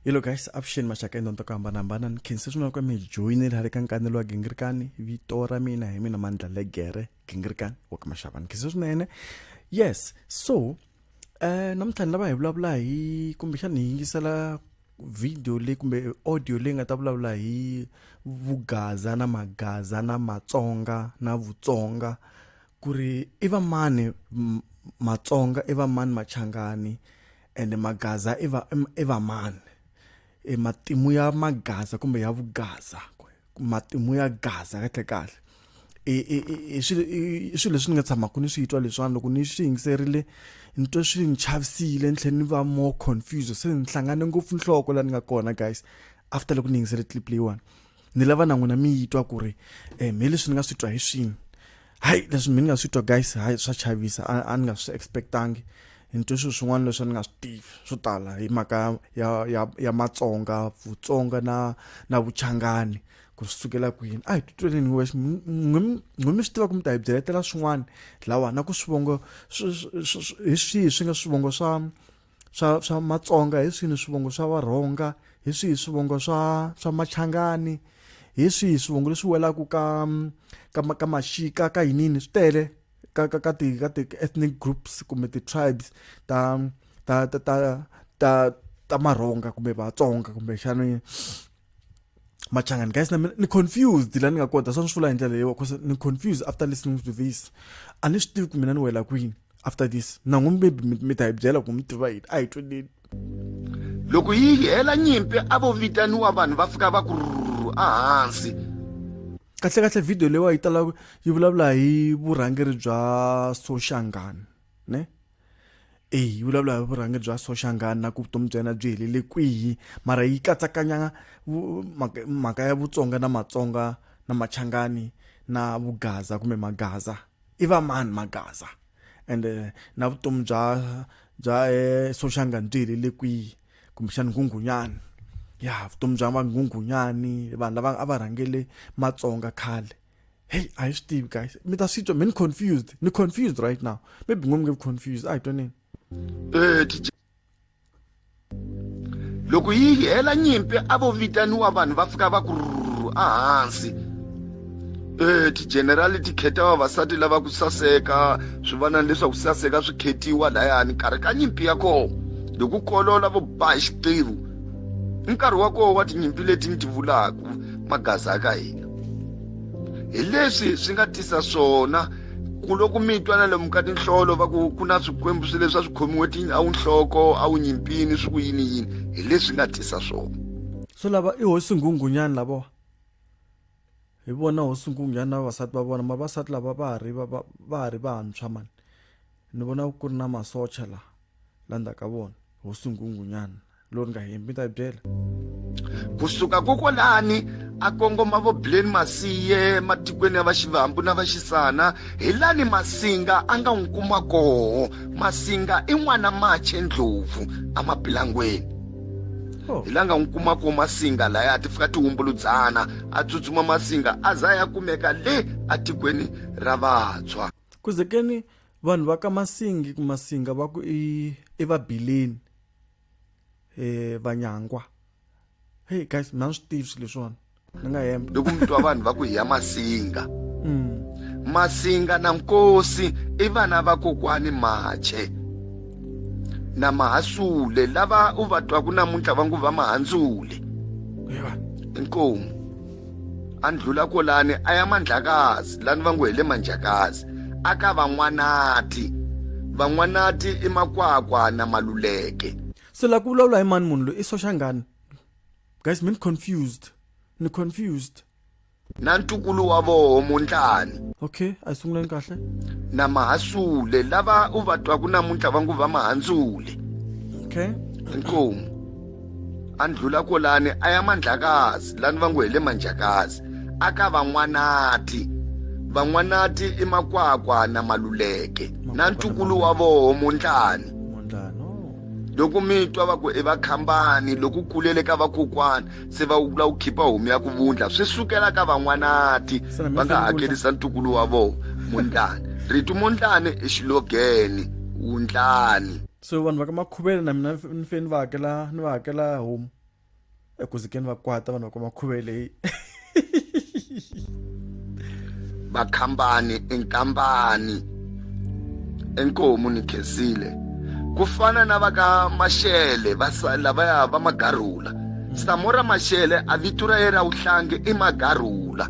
Hello guys, avuxeni maxaka endhawini ta ku hambanahambana ni khensa swinene ku mi joyinile hale ka nkanelo wa Gingirikani vito ra mina hi mina Mandla Legere Gingirikani wa ka Maxava ni khensa swinene yes so namuntlha ni lava hi vulavula hi kumbexana hi yingisela video leyi kumbe audio leyi nga ta vulavula hi vugaza na magaza na matsonga na vutsonga ku ri i va mani matsonga i va mani machangani ende magaza i va i va mani e matimu ya magaza kumbe ya vugaza matimu ya gaza kahle kahle i i i swilo i swilo leswi ni nga tshamaka ni swi twa leswiwani loko ni swi yingiserile ni twa swi ni chavisile ni tlhela ni va more confused se ni hlangane ngopfu nhloko laha ni nga kona guys after loko ni yingisele clip leyiwani ni lava na n'wina mi yi twa ku ri um hi leswi ni nga swi twa hi swini hayi leswi mi ni nga swi twa guys hayi swa chavisa a ni nga swi expectangi ni twe swilo swin'wana leswi a ni nga swi tivi swo tala hi mhaka ya ya ya matsonga vutsonga na na vuchangani ku swi sukela kwini a hi titweleni wexe n'we mi swi tiva ku mi ta hi byeletela swin'wana lawa na ku swivongo hi swihi swi nga swivongo swa swa swa matsonga hi swihi swivongo swa varhonga hi swihi swivongo swa swa machangani hi swihi swivongo leswi welaka ka ka ka maxika ka yinini swi tele ka ka ka ti ka ti ethnic groups kumbe ti tribes ta ta ta ta ta ta marhonga kumbe vatsonga kumbe xana machangani guys na mina ni confused la ni nga kota swa ni swi vula hi ndlela leyiwa cause ni confused after listening to this a ni swi tivi ku mina ni wela kwini after this na n'wi maybe mi ta hi byela ku mi tiva yini a hi tweneni Loko yi hela nyimpi a vo vitaniwa vanhu va fika va ku rhu ehansi. Kahle kahle video leyiwa yi tala yi vulavula hi vurhangeri bya Soshangane ne e yi vulavula hi vurhangeri bya Soshangane na ku vutomi bya yena byi helele kwihi mara yi katsakanya mhaka ya Vutsonga na Matsonga na Machangani na Vugaza kumbe Magaza i va mani Magaza ende na vutomi bya bya eh, Soshangane byi helele kwihi kumbexana Nghunghunyani ya vutomi bya va Nghunghunyani vanhu lava a va rhangele Matsonga khale hey a hi swi tivi guys mi ta swi twa mi ni confused ni confused right now maybe n'we mi nge confused a hi twaneni eh, Loko yi hela nyimpi a vo vitaniwa vanhu va fika va ku rhu ehansi. Eh, tijenerali ti kheta vavasati lava ku saseka swivanani leswaku saseka swi khetiwa layani nkarhi ka nyimpi ya kona loko kolola vo ba hi xiqivu nkarhi wa kona wa tinyimpi leti ni ti vulaka magaza ya ka hina hi leswi swi nga tisa swona ku loko mi twa na lomu ka tinhlolo va ku ku na swikwembu swi leswi a swi khomiwe ti a wu nhloko a wu nyimpini swi ku yini yini hi leswi nga tisa swona so lava i hosi nghunghunyani lavawa hi vona hosi nghunghunyani na vavasati va vona mavasati lava va ha ri va va ha ri vantshwa mani ni vona ku ri na masocha la la ndzhaku ka vona hosi nghunghunyana lowu ni nga hembi mi ta yi byela kusuka kokwalani a kongoma vo Glen Masiye matikweni ya vaxivambu na vaxisana hi lani Masinga a nga n'wi kuma koho Masinga i n'wana Mache Ndlovu amapilangweni oh. hi la nga n'wi kuma ko Masinga laya ti fika tihumbuludzana a tsutsuma Masinga a za ya kumeka le atikweni ra Vatshwa kuzekeni vanhu va ka Masingi Masinga va ku i i vabileni eh vanyangwa hey guys mina swi tivi swilo leswiwani ni nga hemba loko mi twa vanhu va ku hi ya masinga masinga na nkosi i vana va kokwani mache na mahasule lava u va twaku namuntlha va ngo va mahandzule inkomu a ndlula kolani a ya mandlakazi lani va ngo hi le manjakazi a ka van'wanati van'wanati i makwakwa na maluleke se la ku vulavula hi mani munhu loyi i soxangani guys mi ni confused ni confused na ntukulu wa voho mondlani okay a hi sunguleni kahle na mahasule lava u va twaku namuntlha va ngo va mahandzule okay inkomu a ndlula kolani a ya mandlakazi lani va ngo hi le manjakazi a ka van'wanati van'wanati i makwakwa na maluleke na ntukulu wa voho mondlani loko mi twa va ku i vakhambani loko kulele ka vakokwani se va vula ku khipa homu ya ku vundla swi sukela ka van'wanati va nga hakelisa ntukulu wa voho mondlani rito mondlani i xilogeni wundlani so vanhu va ka makhuvele na mina ni fe ni va hakela ni va hakela homu. Eku zikeni va kwata vanhu va kuma khuve leyi. Vakhambani enkambani enkomu ni khensile ku fana na va ka Mashele va lavaya va Magarula Samora Mashele a vito ra yena ra vuhlangi i Magarula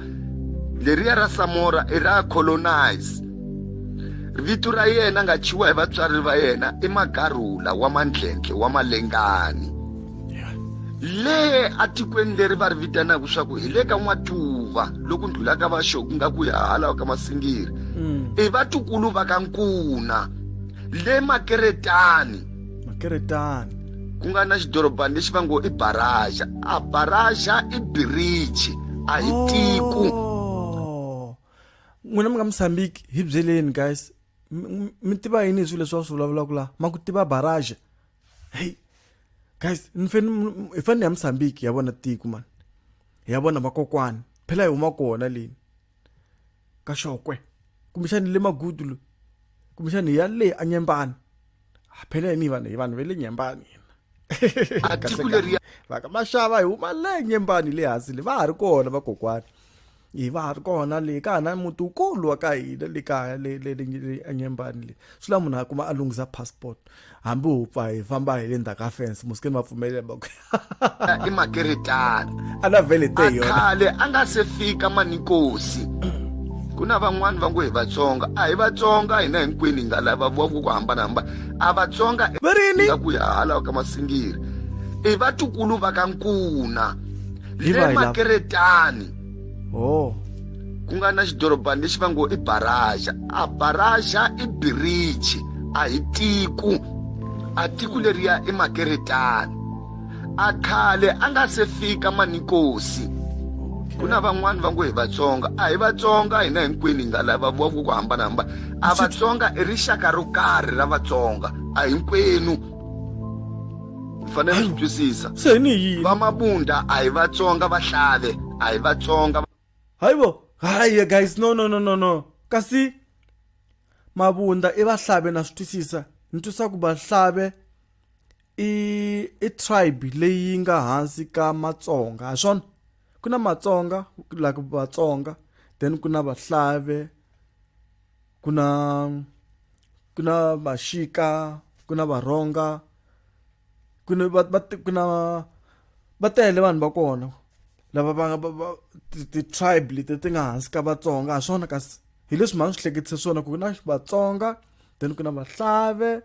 leriya ra Samora i ra colonize vito ra yena nga thyiwa hi vatswari va yena i Magarula wa Mandlendle wa Malengani le atikweni leri va ri vitanaka swa ku hi le ka n'watuva loko ndlulaka va xo ku nga ku ya hala ka masingiri i vatukulu va ka nkuna le makeretani makeretani ku nga na xidorobani lexi va ngo i baraja a baraja i birichi a hi tiko Oh. N'wina mi nga Mozambique hi byeleni guys mi tiva yini hi swilo leswi va swi vulavulaka la ma ku tiva baraja hey guys ni fane hi fanele ya Mozambique ya vona tiko man hi ya vona vakokwani phela hi huma kona le ka Xokwe kumbexani le Magudu lo kumbexani hi ya le a Nyembani phela yini vanhu hi vanhu va le Nyembani A tiko leriya va ka Mashava hi huma le Nyembani le hansi le va ha ri kona vakokwani hi va ha ri kona le ka ha na muti wukulu wa ka hina le kaya le le le le enyembani le swi lava munhu a kuma a lunghisa passport hambi ho pfa hi famba hi le ndzhaku ka fence musikeni va pfumelela va ku i makeretani a na vhele te a yona khale a nga se fika manikosi ku na van'wani va ngo hi vatsonga a hi vatsonga hina hinkwenu hi nga lava va ku hambanahambana a vatsonga Va ri yini? nga ku ya hala ka masingiri i vatukulu va ka nkuna Hi le vahi lava? makeretani oh ku nga na xidorobani lexi va ngo i baraja a baraja i birichi a hi tiko a tiko leriya i makeretani a khale a nga se fika manikosi ku na van'wani va ngo hi vatsonga a hi vatsonga hina hinkwenu hi nga lava va ku hambanahambana a vatsonga i rixaka ro karhi ra vatsonga a hinkwenu mi fanele mi swi twisisa se ni yini vamabunda a hi vatsonga vahlave a hi vatsonga hayibo hayi guys no no no no no kasi mabunda i vahlave na swi twisisa ni twisa ku vahlave i i tribe leyi nga hansi ka matsonga ha swona ku na matsonga like vatsonga then ku na vahlave ku na ku na maxika ku na varhonga ku na va va ku na va tele vanhu va kona lava va nga va ti-tribe leti ti nga hansi ka Vatsonga ha swona kasi hi leswi mhani swi hleketise swona ku na Vatsonga then ku na Vahlave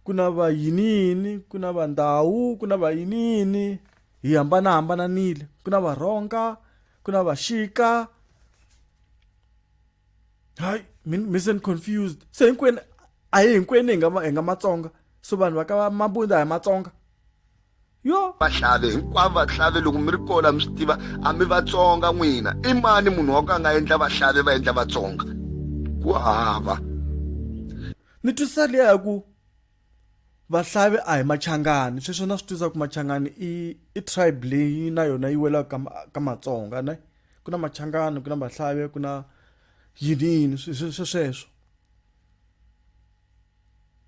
ku na va yiniyini ku na Vandhawu ku na va yiniyini hi hambanahambananile ku na Varhonga ku na Vaxika. Hayi mi se ni confused se hinkwenu a hi hinkwenu hi nga hi nga matsonga so vanhu va ka mabunda hi matsonga yo vahlave hinkwavo vahlave loko mi ri kona mi swi tiva a mi vatsonga n'wina i mani munhu wa ku a nga endla vahlave va endla vatsonga ku hava ni twisisa liya ya ku Vahlavi a hi Machangani sweswo na swi twisisa ku Machangani i i tribe leyi na yona yi welaka ka ka Matsonga ne ku na Machangani ku na Vahlavi ku na yini yini swe sweswo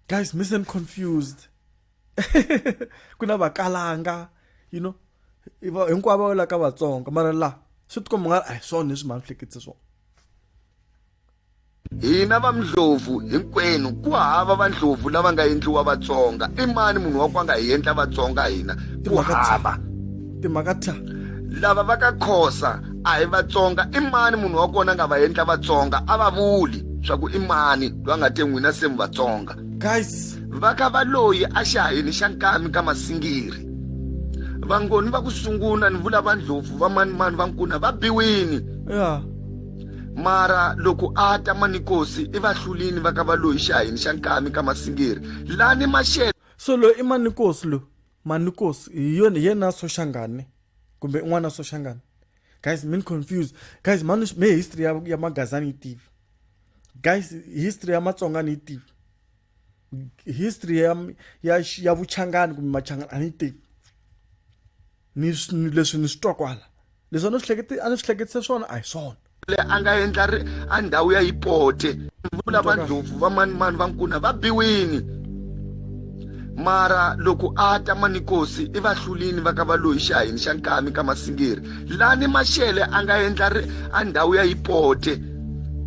guys mi se ni confused ku na Vakalanga you know hinkwavo va wela ka Vatsonga mara la swi tikomba nga ri a hi swona leswi mhani hleketise swona. Hina va Mdlovu hinkwenu ku hava va Ndlovu lava nga endliwa Vatsonga. I mani munhu wa ku a nga hi endla Vatsonga hina? Ku hava. Timhaka tha. Lava va ka Khosa a hi Vatsonga. I mani munhu wa kona a nga va endla Vatsonga? A va vuli swa ku i mani loyi a nga te n'wina se mi Vatsonga. Guys. Va ka Valoyi a xihaheni xa Nkami ka Masingiri. Vangoni va ku sunguna ni vula va Ndlovu va mani mani va Nkuna va biwini. Yeah. Mara loko a ta Manikosi i va hlulini va ka Valoyi xihaheni xa Nkami ka Masingiri lani Maxele. So loyi i Manikosi loyi Manikosi hi yona hi yena Soshangane kumbe i n'wana Soshangane guys mi ni confuse guys mani me history ya ya Magaza ni yi tivi guys history ya Matsonga ni yi tivi history ya ya ya Vuchangani kumbe Machangani a ni yi tivi ni leswi ni swi twa kwala leswi a ni swi hleketi a ni swi hleketise swona a hi swona le a nga endla ri a ndhawu ya yipote vula vandlopfu va mani mani va nkuna va biwini. Mara loko a ta Manikosi i va hlulini va ka Valoyi xahini xa nkami ka Masingiri lani Mashele a nga endla ri a ndhawu ya Yipote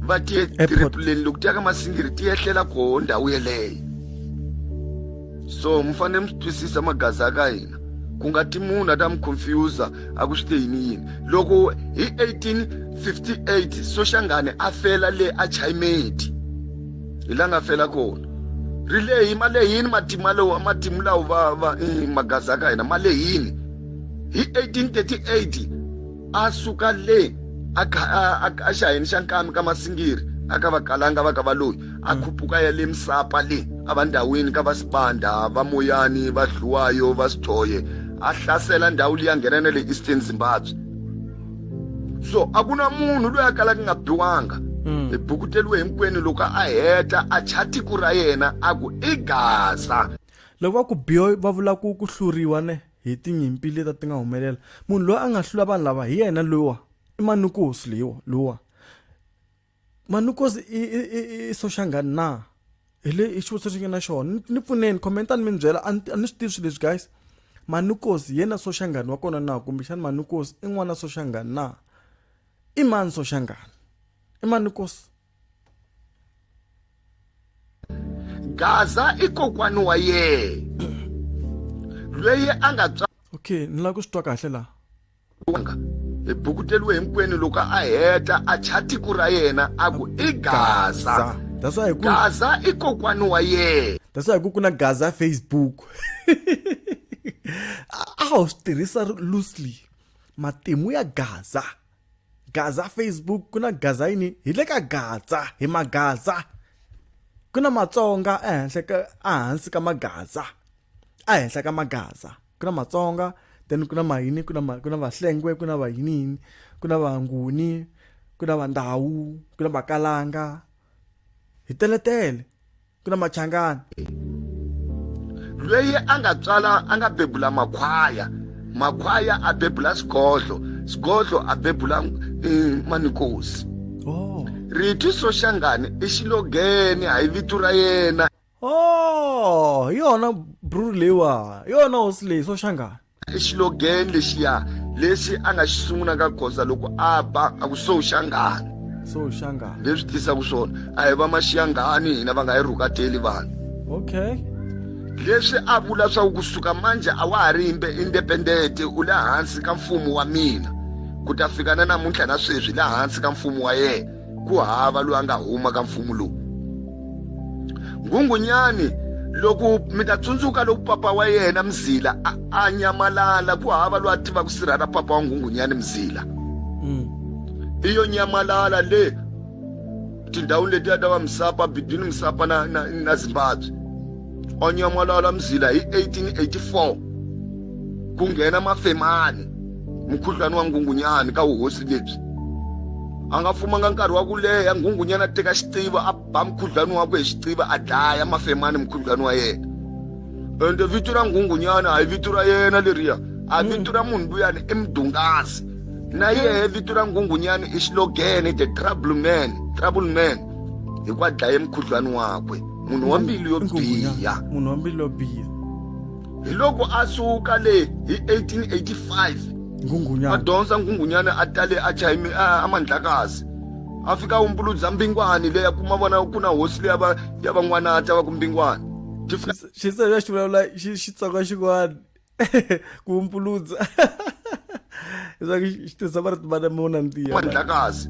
va tiye tiripuleni loko ti ya ka Masingiri ti yehlela koho ndhawu yeleyo. So mi fanele mi swi twisisa magaza ya ka hina ku nga ti munhu a ta mi confuse a ku swi te yini yini loko hi 1858 Soshangane a fela le a Chayimeti hi la nga fela kona ri lehi ma lehini matimu alowa matimu lawo va va magaza ka hina ma lehini hi 1838 a suka le a a xaheni xa nkami ka masingiri a ka vakalanga va ka valoyi a mm. khupuka ya le misapa le a va ndhawini ka va sibanda va moyani va dluwayo va sithoye a hlasela ndhawu liya nghena na le eastern zimbabwe so a ku na munhu loyi a kalaka nga biwanga mm. hi bukuteliwe hinkwenu loko a heta a cha tiko ra yena a ku i gaza loko va ku biwa va vula ku ku hluriwa ne hi tinyimpi leti ti nga humelela munhu loyi a nga hlula vanhu lava hi yena loyiwa i manukosi leyiwa lowa Manukosi i i i i Soshangani na hi le i xivutiso lexi nga na xona ni pfuneni commentani mi ni byela a ni swi tivi swilo leswi guys Manukosi yena Soshangani wa kona na kumbexana Manukosi i n'wana Soshangani na i mani Soshangani i Manukosi Gaza i kokwani wa yena loyi a nga tswa okay ni lava ku swi twa kahle laha nga hi bukuteliwe hinkwenu loko a heta a cha tiko ra yena a ku i Gaza that's why ku Gaza i kokwani wa yena that's why ku ku na Gaza Facebook a wu swi tirhisa loosely matimu ya Gaza Gaza Facebook ku na Gaza yini hi le ka Gaza hi magaza ku na Matsonga ehenhla ka ehansi ka magaza ehenhla ka magaza ku na matsonga then ku na mayini ku na ku na vahlengwe ku na vayinini ku na vanguni ku na vandawu ku na vakalanga hi teletele ku na machangani loyi a nga tswala a nga bebula makhwaya makhwaya a bebula swigodlo swigodlo a bebula eh, manikosi oh. rito soshangani i xilogene hayi vito ra yena Oh, hi yona bruru leyiwa hi yona hosi leyi Soshangana i xilogeni lexiya lexi a nga xi sungula ka goza loko a ba a ku Soshangana Soshangana leswi tisaka swona a hi va maxiyangani hina va nga hi rhukateli vanhu okay leswi a vula swa ku kusuka manje a wa ha ri independent u le hansi ka mfumo wa mina ku ta fika na namuntlha na sweswi le hansi ka mfumo wa yena ku hava loyi a nga huma ka mfumo lowu nghunghunyani loko mi ta tsundzuka loko papa wa yena mzila a, a nyamalala ku hava loyi a tivaka sirha ra papa wa nghunghunyani mzila mm. i yo nyamalala le tindhawini letiya ta va misapa between misapa na, na, na zimbabwe a nyamalala mzila hi 1884 ku nghena mafemani mukhuhlwani wa nghunghunyani ka vuhosi lebyi a nga fumanga nkarhi wa ku leha nghunghunyana a teka xitiva a ba mukhuhlwani wakwe hi xitiva a dlaya mafemani mukhuhlwani wa yena ende vito ra nghunghunyana a hi vito ra yena leriya a mm. vito ra munhu luyani i mudungasi na yehe vito ra nghunghunyani i xilogene the trouble man trouble man hi ku a dlaye mukhuhlwani wakwe munhu wa mbilu yo biha munhu wa mbilu yo biha hi loko a suka le hi 1885 nghunghunyana a dyondza nghunghunyana a tale a chayimi a mandlakazi a fika a wumbuludza mbingwani leyi a kuma vona ku na hosi leyi va ya van'wanata va ku mbingwani xi se xi vulavula xitsonga xin'wana ku wumbuludza leswaku xi tirhisa marito mana mo nandziha mandlakazi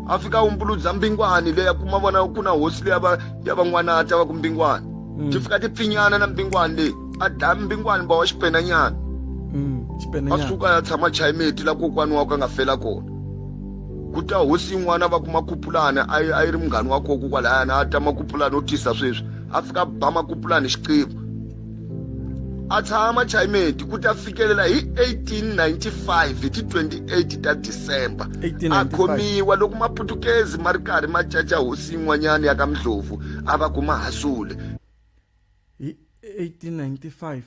a fika a wumbuludza mbingwani leyi a kuma vona ku na hosi leyi va ya van'wanata va ku mbingwani mm. ti fika ti pfinyana na mbingwani leyi a dlaya mbingwani ba wa xipenanyana mm, a suka ya tshama chayimeti la kokwani wakwe a nga fela kona ku ta hosi yin'wana va kuma kupulani a yi ri munghani wa koko kwalayana a ta makupulani o tisa sweswi a fika ba makupulani xiqivo a tshama chayimeti ku ta fikelela hi 1895 hi ti 28 ta December a khomiwa loko maputukezi ma ri karhi ma caca hosi yin'wanyana ya ka Mdlovu a va kuma hasule hi 1895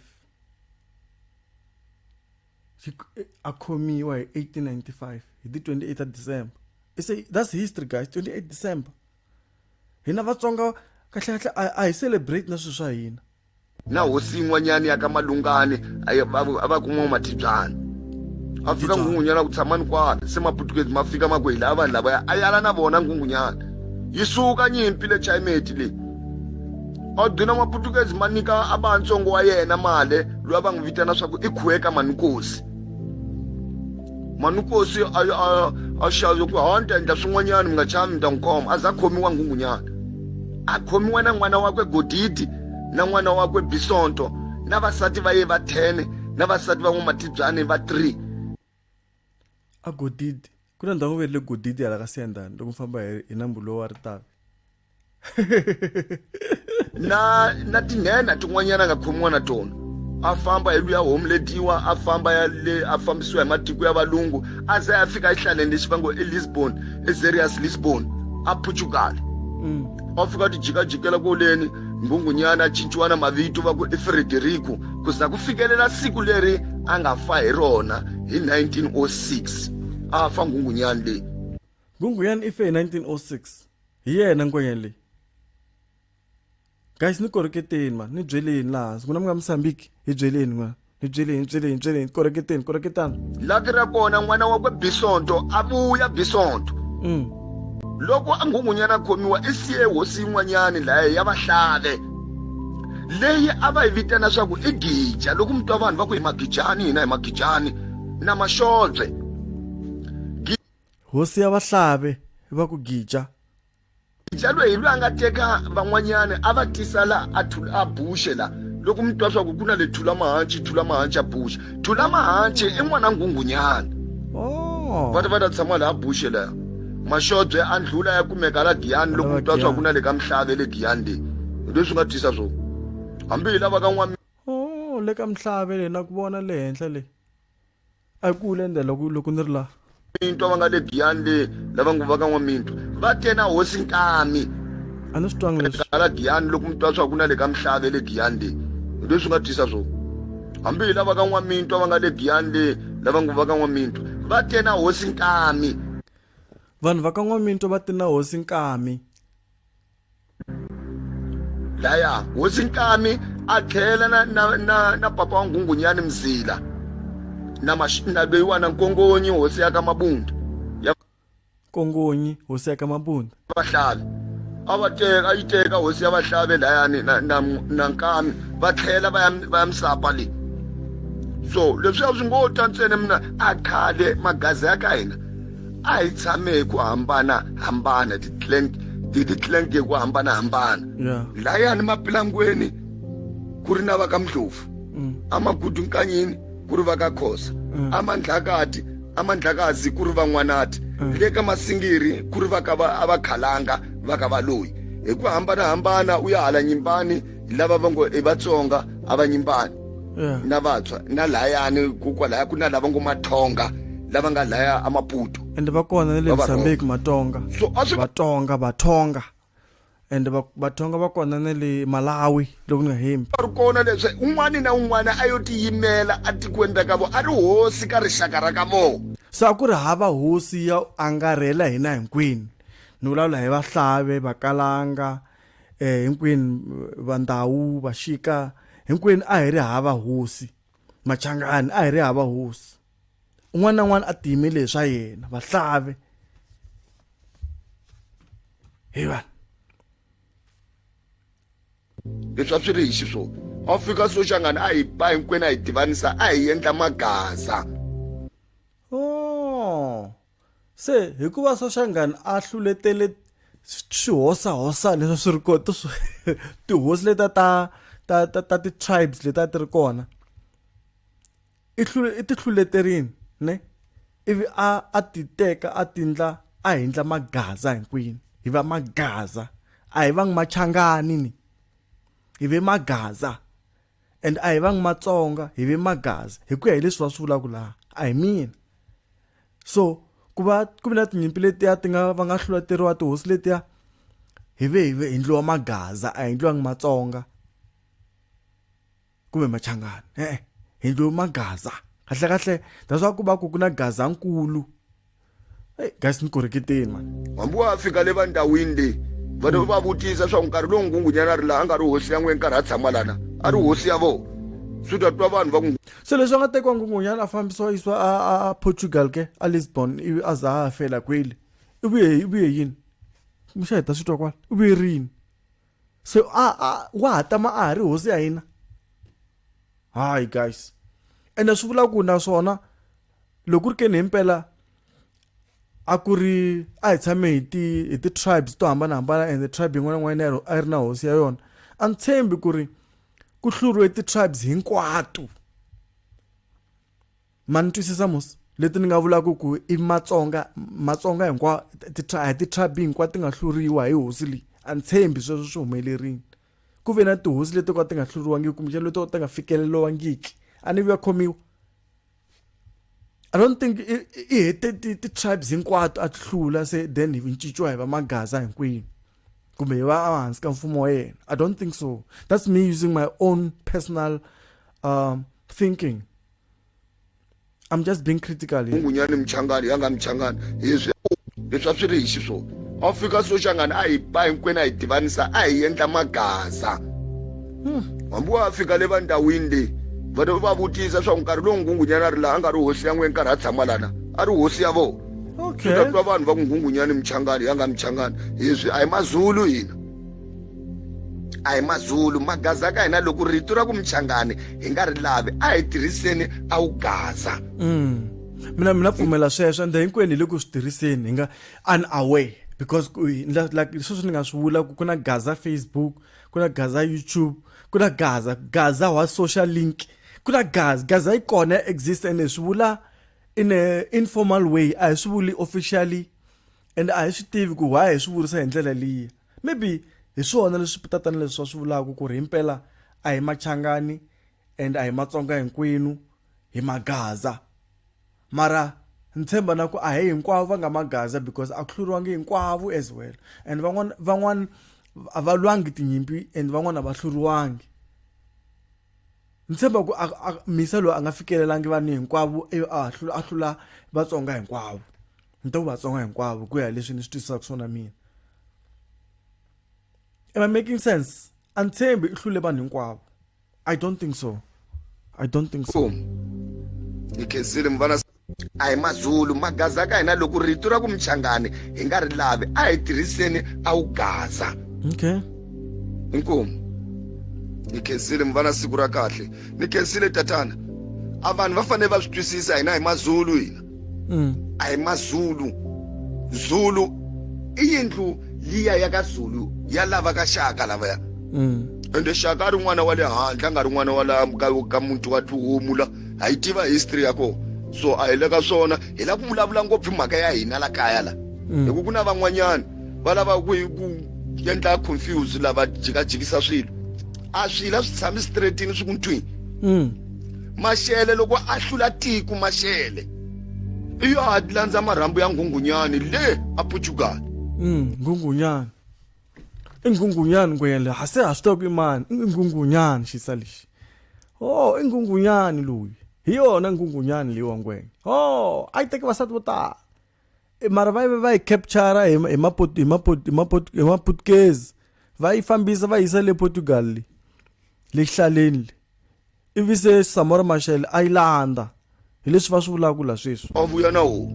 a khomiwa hi 1895 hi ti 28 ta December it's a, that's history guys 28 December hina vatsonga kahle kahle a hi celebrate na swilo swa hina. Na hosi yin'wanyana ya ka Malungani a va ku N'wamatibyana. A fika Nghunghunyana ku tshama ni kwala, se Maputukezi ma fika ma ku hi lava vanhu lavaya, a yala na vona Nghunghunyana. Yi suka nyimpi le Chayimeti leyi. A dina Maputukezi ma nyika a ba ntsongo wa yena male loyi a va n'wi vitana swa ku i Khueka Manukosi. Manukosi a a a xava ku ha ni ta endla swin'wanyana mi nga chavi mi ta n'wi khoma, a za a khomiwa Nghunghunyana. A khomiwa na n'wana wakwe Godidi na n'wana wakwe Bisonto na vasati va ye va 10 na vasati va n'wamatibyani va 3. A Godidi ku na ndhawu ve le Godidi hala ka Siyandhani loko mi famba hi nambu lowu wa Ritavi. Na na tinhenha tin'wanyana nga khomiwa na tona a famba hi luya homlediwa a famba ya le a fambisiwa hi matiko ya valungu a ze a fika exihlaleni lexi va ngo i Lisbon eZerias Lisbon a Portugal. A fika ti jikajikela koleni Nghunghunyana a cinciwa na mavito va ku i Frederico ku za ku fikelela siku leri a nga fa hi rona hi 1906 a fa Nghunghunyana leyi. Nghunghunyana i fe hi 1906 hi yena ngwenya leyi. Guys ni koreketeni man, ni byeleni laha hansi. N'wina mi nga Mozambique, hi byeleni n'wina. Ni byeleni, ni byeleni, ni byeleni, koreketeni, koreketani. Laki ra kona n'wana wakwe Bisonto a vuya Bisonto. Loko a Nghunghunyana a khomiwa i siye hosi yin'wanyani laya ya Vahlave leyi a va yi vitana swa ku i Gija loko mi twa vanhu va ku hi Magijani hina hi Magijani na Maxobye. Hosi ya Vahlave va ku Gija. Gija loyi hi loyi a nga teka van'wanyana a va tisa la a a Buxe la loko mi twa swa ku ku na le Thula Mahanci Thula Mahanci a Buxe Thula Mahanci i n'wana Nghunghunyana. Oh. Va ta va ta tshama laha Buxe la Maxobye a ndlula ya kumeka la Giyani loko mi twa swa ku na le ka Mhlave le Giyani le hi leswi nga twisa swona hambi hi lava ka n'wa Oh, le ka Mhlave le na ku vona le henhla le. A kule ende loko loko ni ri la. Mintwa va nga le Giyani le lava ngo va ka N'wamintwa va te na hosi Nkami. A ni swi twangi leswi. Hala Giyani loko mi twa swa ku na le ka Mhlave le Giyani le hi leswi nga twisa swona hambi hi lava ka N'wamintwa va nga le Giyani le lava ngo va ka N'wamintwa va te na hosi Nkami. Vanhu va ka N'wamintwa va te na hosi Nkami. Laya hosi Nkami a tlhela na na na na papa wa Nghunghunyani Mzila na na loyiwa na Nkongonyi hosi ya ka Mabunda ya Nkongonyi hosi ya ka Mabunda Vahlave a va teka a yi teka hosi ya Vahlave layani na na na Nkami va tlhela va ya va ya Msapa le so leswi a swi ngo ta ntsena mina a khale magaza ya ka hina a hi tshame hi ku hambana hambana ti-clan ti-clan hi ku hambana hambana yeah. layani mapilangweni ku ri na va ka Mdlovu amagudu nkanyini ku ri va ka Khosa amandlakati amandlakazi ku ri van'wanati le ka Masingiri ku ri va ka va a va Khalanga va ka Valoyi hi ku hambana hambana u ya hala nyimbani lava va ngo i Vatsonga a va nyimbani yeah. na Vatswa na layani ku kwalaya ku na lava ngo Mathonga lava nga laya aMaputo ende va kona na le Va va Mozambique Matonga so a swi Vatonga Vathonga ende Vathonga va kona na le Malawi loko ni nga hembi ri kona leswi un'wana na un'wana a yo tiyimela atikweni ra ka vo a ri hosi ka rixaka ra ka vo so a ku ri hava hosi ya angarhela hina hinkwenu ni vulavula hi Vahlave Vakalanga hinkwenu Vandhawu Vaxika hinkwenu a hi ri hava hosi Machangani a hi ri hava hosi un'wana na un'wana a tiyimele hi swa yena Vahlave hi vanhu leswi a swi ri hi xiswona a fika Soshangana a hi ba hinkwenu a hi divanisa a hi endla magaza oh se hikuva Soshangana a hluletele swihosahosa leswi swi ri kona tihosi leta ta ta ta ta ti-tribes leti a ti ri kona i hlule i ti hluleterini ne ivi a a ti teka a tindla a hindla magaza hinkwenu hi va magaza a hi vangi machangani ni hi ve magaza and a hi vangi matsonga hi ve magaza hi ku ya hi leswi va swi vulaka laha a hi mina so ku va ku vi na tinyimpi letiya ti nga va nga hlulateriwa tihosi letiya hi ve hi ve hindliwa magaza a hi ndliwangi matsonga kumbe machangani e-e hi ndliwe magaza kahle kahle that's why ku va ku ku na gaza nkulu hey guys ni koreketeni mani hambi wa fika le vandhawini leyi vanhu va vutisa swa ku nkarhi lowu Nghunghunyana ri laha a nga ri hosi ya n'we nkarhi a tshama lana A ri hosi ya vona. Swi ta twa vanhu va ku Se leswi a nga tekiwa Nghunghunyana a fambisiwa yisiwa a Portugal ke a Lisbon ivi a za a fela kwele. I vuye i vuye yini? Muxa hi ta swi twa kwala. I vuye rini? Se a wa ha tama a ha ri hosi ya hina? Hayi guys. Ene swi vula ku naswona loko ku ri ke ni himpela a ku ri a hi tshame hi ti hi ti-tribes to hambanahambana and tribe yin'wana na yin'wana a yi ri na hosi ya yona a ni tshembi ku ri ku hluriwe ti-tribes hinkwato ma ni twisisa mos leti ni nga vulaka ku i matsonga matsonga hinkwawo a hi ti-tribe hinkwato ti nga hluriwa hi hosi leyi a ni tshembi sweswo swi humelerile ku ve na tihosi leti ka ti nga hluriwangiki kumbexana leti ti nga fikeleriwangiki a ni vuya khomiwa I don't think i hete ti-tribes hinkwato a ti hlula se then hi cinciwa hi va magaza hinkwenu kumbe hi va ehansi ka mfumo wa yena I don't think so that's me using my own personal thinking I'm just being critical here Nghunghunyani Mchangani ya nga Mchangani leswi leswi a swi ri hi xiswona a fika Soshangani a hi ba hinkwenu a hi divanisa a hi endla magaza hambi wa fika le va ndhawini leyi va va vutisa swa ku nkarhi lowu Nghunghunyani a ri laha a nga ri hosi ya n'we nkarhi a tshama lana a ri hosi ya vona okay swi ta twa vanhu va ku Nghunghunyani Mchangani ya nga Mchangani leswi a hi mazulu hina a hi mazulu magaza ka hina loko rito ra ku Mchangani hi nga ri lavi a hi tirhiseni a wu gaza Mina pfumela sweswo ende hinkwenu hi le ku swi tirhiseni hi nga unaware because like sweswi ni nga swi vula ku ku na gaza Facebook ku na gaza YouTube ku na gaza gaza wa social link ku na gaza gaza yi kona ya exist and hi swi vula in a informal way a hi swi vuli officially and a hi swi tivi ku why hi swi vurisa hi ndlela liya maybe hi swona leswi tatana leswi va swi vulaka ku ri himpela a hi machangani and a hi matsonga hinkwenu hi magaza mara ni tshemba na ku a hi hinkwavo va nga magaza because a ku hluriwangi hinkwavo as well and van'wana van'wana a va lwangi tinyimpi and van'wana a va hluriwangi ni tshemba ku a misa loyi a nga fikelelangi vanhu hinkwavo ivi a hlula a hlula vatsonga hinkwavo ni to vatsonga hinkwavo ku ya leswi ni swi twisisaka swona mina am I making sense a ni tshembi i hlule vanhu hinkwavo I don't think so I don't think so ni khensile mvana a hi mazulu magaza ka hina loko rito ra ku mchangani hi nga ri lavi a hi tirhiseni a wu gaza okay inkomu ni khensile mvana siku ra kahle ni khensile tatana a vanhu va fanele va swi twisisa hina hi mazulu hina a hi mazulu zulu i yindlu liya ya ka zulu ya lava ka xaka lavaya ende xaka a ri n'wana wa le handle a nga ri n'wana wa la ka muti wa tihomu la ha yi tiva history ya kona so a hi le ka swona hi lava ku vulavula ngopfu mhaka ya hina la kaya la hi ku ku na van'wanyana va lava ku ku endla confuse lava jikajikisa swilo a swilo a swi tshami straightini swi ku ntwini Mashele loko a hlula tiko Mashele i yo a landza marhambu ya Nghunghunyani le a Portugal. Nghunghunyani i Nghunghunyani ngwenya leyi ha se ha swi tiva ku i mani i Nghunghunyani xisa lexi oh i Nghunghunyani loyi hi yona Nghunghunyani leyiwa ngwenya oh a yi teki vasati vo tala mara va va yi capture hi hi hi hi Maputukezi va yi fambisa va yisa le Portugal le le xihlaleni le ivi se Samora Machel a yi landza hi leswi va swi vulaka la sweswi a vuya na wo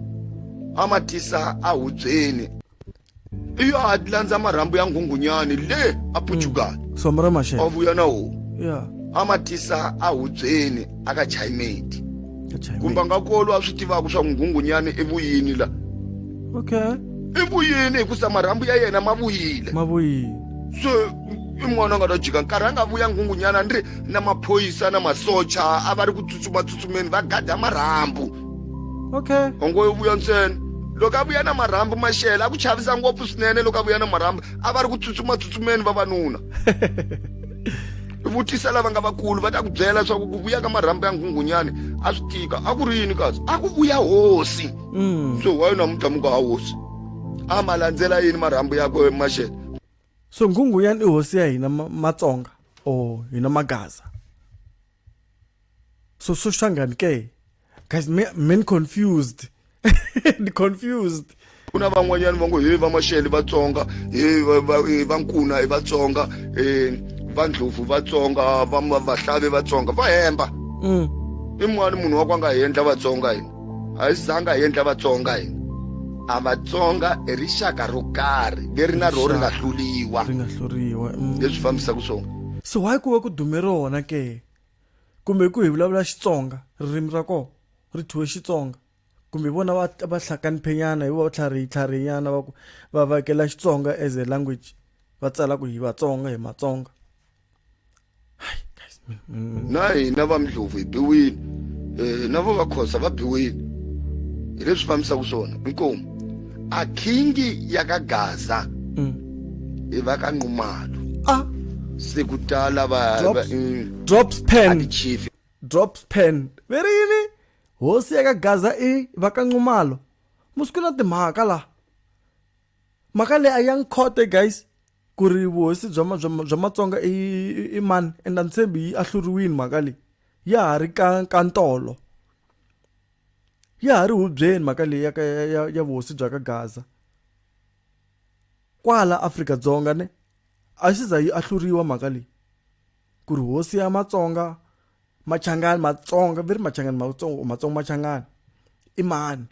a ma tisa a hubyeni i yo a landza marhambu ya Nghunghunyani le a Portugal Samora Machel a vuya na wo yeah a ma tisa a hubyeni a ka Chimate kumbe a nga kolo a swi tivaka swa ku Nghunghunyani i vuyini la okay i vuyini hikusa marhambu ya yena ma vuyile ma vuyile se i n'wana a nga ta jika nkarhi a nga vuya Nghunghunyana ni ri na maphorisa na masocha a va ri ku tsutsuma tsutsumeni va gada marhambu okay ongo yo vuya ntsena loko a vuya na marhambu maxele a ku chavisa ngopfu swinene loko a vuya na marhambu a va ri ku tsutsuma tsutsumeni vavanuna vutisa lava nga vakulu va ta ku byela leswaku ku vuya ka marhambu ya Nghunghunyani a swi tika a ku ri yini kasi a ku vuya hosi so why namuntlha mu nga ha hosi a ma landzela yini marhambu yakwe maxele so Nghunghunyani i hosi ya hina Matsonga or hina Magaza so so Shangani ke guys me men confused ni confused ku na van'wanyana va ngo he va Mashele Vatsonga he va Nkuna i Vatsonga Vandlovu Vatsonga, va Vahlave Vatsonga, va hemba. I mwani munhu wa ku a nga hi endla Vatsonga hina. A hi zanga hi endla Vatsonga hina. A Vatsonga i rixaka ro karhi leri na roho ri nga hluriwa. Ri nga hluriwa. Leswi fambisaka swona. So why ku va ku dume rona ke? Kumbe ku hi vulavula Xitsonga, ririmi ra kona ri thyiwe Xitsonga. Kumbe hi vona va va hlakaniphenyana, hi vona va tlharihi tlharihinyana va ku va vekela Xitsonga as a language. Va tsala ku hi Vatsonga hi Matsonga. Hayi guys. Na hina va Ndlovu hi biwile. Na vo Vakhosa va biwile. Hi leswi fambisaka swona. Inkomu. A khingi ya ka Gaza. I va ka Nxumalo. Se ku tala va Drops, drops pen. A ti chief. Drops pen. Ve ri yini? Hosi ya ka Gaza i va ka Nxumalo. Musi ku na timhaka la. Mhaka leyi a yi yangi khote guys ku ri vuhosi bya bya bya Matsonga i i mani and a ni tshembi yi ahluriwile mhaka leyi ya ha ri ka nkantolo ya ha ri hubyeni mhaka leyi ya ka ya ya vuhosi bya ka Gaza kwala Afrika-Dzonga ne a xi za yi ahluriwa mhaka leyi ku ri hosi ya Matsonga Machangani Matsonga ve ri Machangani Matsonga Matsonga Machangani i mani.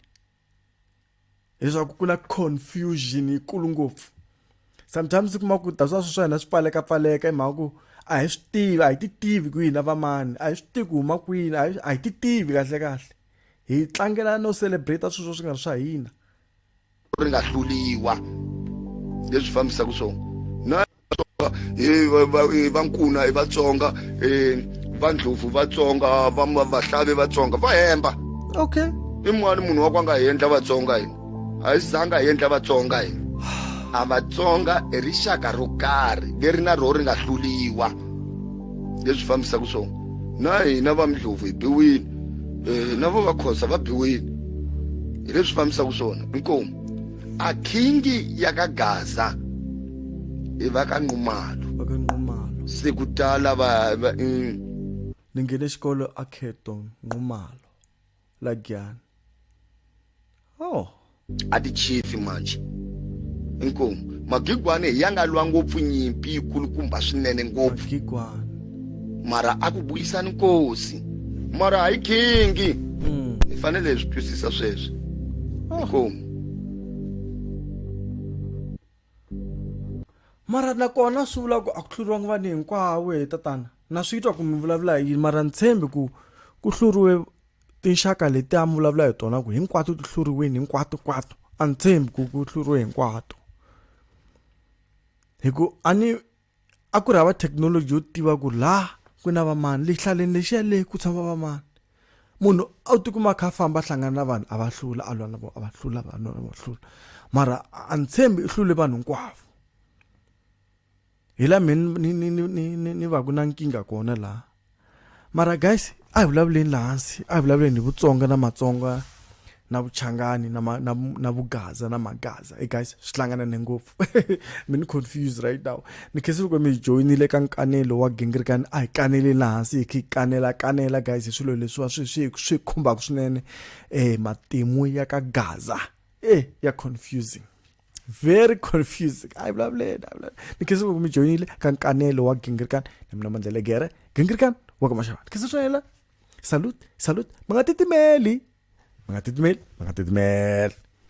Leswaku ku na confusion yikulu ngopfu sometimes u kuma ku that's why swilo swa hina swi pfaleka pfaleka hi mhaka ku a hi swi tivi a hi ti tivi ku hina va mani a hi swi tivi ku huma kwini a hi ti tivi kahle kahle hi tlangela no celebrate swilo swo swi nga ri swa hina. Ri nga hluriwa leswi fambisaka swona na va Nkuna i Vatsonga Vandlovu Vatsonga va Vahlave Vatsonga va hemba. Okay. I mwani munhu wa ku a nga hi endla Vatsonga hina. A hi zanga hi endla Vatsonga hina. A Vatsonga i rixaka ro karhi leri na roho ri nga hluriwa. Leswi fambisaka swona. Na hina va Ndlovu hi biwile. Na vo Vakhosa va biwile. Hi leswi fambisaka swona. Inkomu. A khingi ya ka Gaza i va ka Nxumalo. Va ka Nxumalo. Se ku tala va, va. Ni nghene xikolo a Kheto Nxumalo la Giyani. Oh. A ti chief manje. Inkomu. Magigwane hi ya nga lwa ngopfu nyimpi yikulukumba swinene ngopfu. Magigwane. Mara a ku vuyisani nkosi. Mara hayi khingi. Hi fanele hi swi twisisa sweswo. Oh. Inkomu. Mara nakona swi vula ku a ku hluriwanga vanhu hinkwavo he tatana. Na swi twa ku mi vulavula hi yini mara ni tshembi ku ku hluriwe tinxaka leti a mi vulavula hi tona ku hinkwato ti hluriwini hinkwato kwato. A ni tshembi ku ku hluriwe hinkwato. Hi ku a ni a ku ri hava thekinoloji yo tiva ku la ku na vamani le xihlaleni lexiya le ku tshama vamani. Munhu a wu tikuma a kha a famba a hlangana na vanhu a va hlula a lwa na vona a va hlula a lwa na vona hlula mara a ni tshembi i hlule vanhu hinkwavo. Hi la mehe ni ni ni ni ni ni va ku na nkingha kona laha. Mara guys a hi vulavuleni laha hansi a hi vulavuleni hi Vutsonga na Matsonga na Vuchangani na na na Vugaza na Magaza. Hey guys swi hlanganane ngopfu mi ni confused right now. Ni khensa loko mi hi joyinile ka nkanelo wa Gingirikani a hi kaneleni laha hansi hi kha hi kanela kanela guys hi swilo leswiwa swi swi swi khumbaka swinene matimu ya ka Gaza ya confusing. Very confusing. A hi vulavuleni, a hi vulavuleni. Ni khensa loko mi joyinile ka nkanelo wa Gingirikani na mina Mandla Legere. Gingirikani wa ka Mashavana. Khensa swinene. Salute, salute. Mi nga titimeli. Mi nga titimeli, mi nga titimeli.